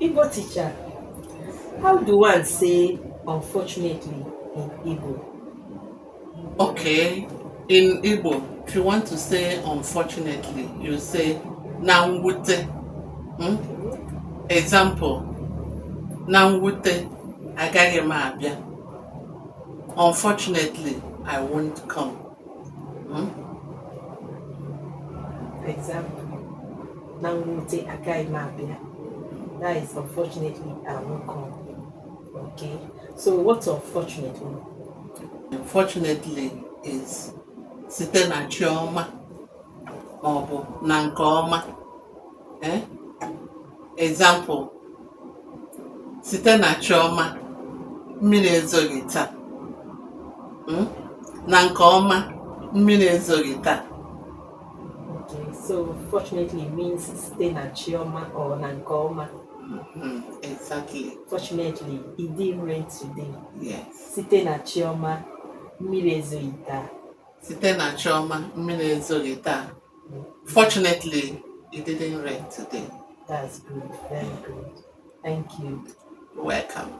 Igbo teacher, how do one say "unfortunately" in Igbo? Okay, in Igbo, if you want to say "unfortunately," you say "na mwute." Example, na mwute, agaghị m abịa. Unfortunately, I won't come. Example, na mwute, agaghị m abịa. That is, "Unfortunately, I won't come." Okay. So what's "unfortunately"? "Unfortunately" is site na chiọma maọbụ na nke ọma. Eh? Example, site na chiọma, mmiri ezoghị taa. Na nke ọma, mmiri ezoghị taa. Okay. So "fortunately" means site na chiọma or na nke ọma. Exactly. Fortunately, it didn't rain today. Yes. Site na chiọma, mmiri ezoghị taa. Site na chiọma, mmiri ezoghị taa. Fortunately, it didn't rain today. That's good. Very good. Thank you. Welcome.